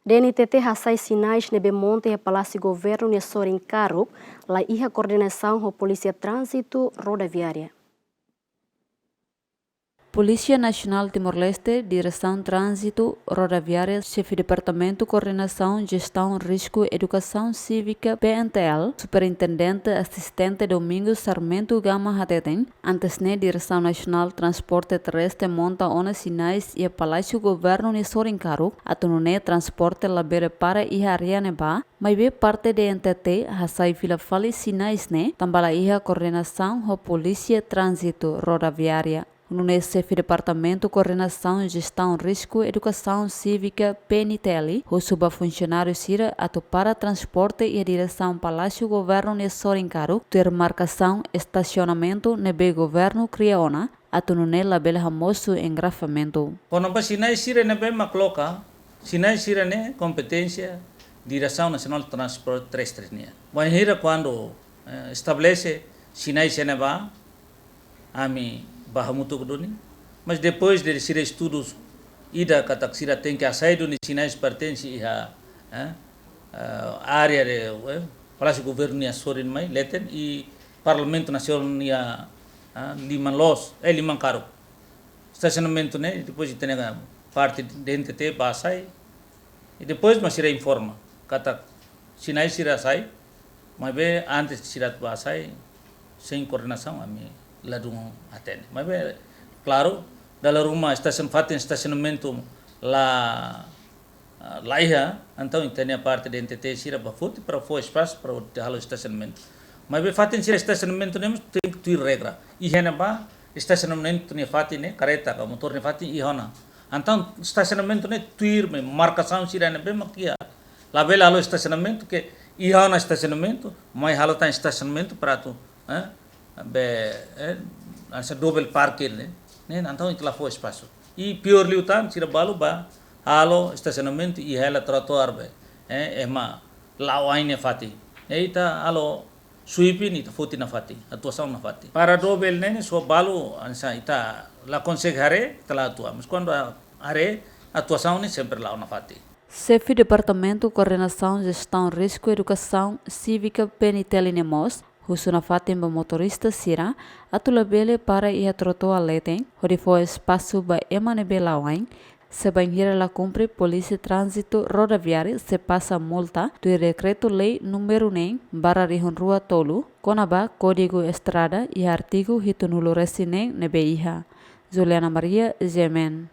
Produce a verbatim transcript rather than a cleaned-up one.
D N T T hasai sinais ne'ebé monta iha Palásiu Governu nia sorin karuk, la iha koordenasaun ho Polísia Tránzitu Rodoviária. Polísia Nasionál Timor-Leste, Diresaun Tránzitu Rodoviária, Xefe Departamentu Koordenasaun Jestaun Risku Edukasaun Sívika, P N T L, Superintendente Asistente Domingos Sarmento Gama hateten, antes ne'e Diresaun Nasionál Transporte Terrestre monta ona sinais iha Palásiu Governu nia sorin karuk, atu nune'e transporte labele para iha área ne'ebá, maibé parte D N T T hasai fila fali sinais ne'e, tanba la iha koordenasaun ho Polísia Tránzitu Rodoviária. Nune'e Xefe Departamentu Koordenasaun Jestaun Risku Edukasaun Sívika, P N T L, husu ba funsionáriu sira atu para transporte iha diresaun Palásiu Governu nia sorin karuk, tuir markasaun estasionamentu ne'ebé governu kria ona, atu nune'e labele hamosu engarrafamentu. Kona-ba sinais sira ne'ebé mak loka, sinais sira ne'e kompeténsia Diresaun Nasionál Transporte Terrestre nian. Bainhira kuandu, eh, estabelese sinais sira ne'ebá, ami bá hamutuk duni. Mas depois de sira estudu ida katak sira tenke hasai duni sinais pertense iha, eh, eh, área de, eh, Palásiu Governu nia sorin mai leten i Parlamentu Nasionál nia, eh, liman loos, eh, liman karuk. Estasionamentu ne'e, depois ita-nia parte D N T T bá hasai, i depois mak sira informa katak sinais sira hasai, maibé antes sira atu bá hasai, sein koordenasaun ami ladún hatene. Maibé, klaru, dala ruma estasion, fatin estasionamentu la, la iha, entaun ita-nia parte D N T T sira bá foti para fó espasu para halo estasionamentu. Maibé fatin sira estasionamentu ne'e mós tenke tuir regra. Iha ne'ebá estasionamentu nia fatin ne'e, kareta ka motór nia fatin iha ona. Entaun estasionamentu ne'e tuir mai markasaun sira ne'ebé mak iha. Labele halo estasionamentu ke iha ona estasionamentu, mai halo tan estasionamentu para atu, eh, be, eh, hanesan double parking ne'e. Ne'e, entaun ita la fó espasu. I piór liután, sira balu bá halo estasionamentu iha hela trotoar be, eh, ema la'o ain nia fatin. I ita halo sweeping, ita foti nafatin, atuasaun nafatin. Para double ne'e, ne'e só balu, hanesan ita la konsege haree, ita la atua. Mas kuandu haree, atuasaun ne'e sempre la'o nafatin. Xefe Departamentu Koordenasaun Jestaun Risku Edukasaun Sívika, P N T L, ne'e mós husu nafatin ba motorista sira atu labele para iha trotoar leten, hodi fó espasu ba ema ne'ebé la'o ain. Se bainhira la kumpre, Polísia Tránzitu Rodoviária sei pasa multa tuir Dekretu-Lei númeru neen barra rihun rua tolu, kona-ba Kódigu Estrada iha artigu hitunulu resin neen ne'ebé iha. Juliana Maria, G M N.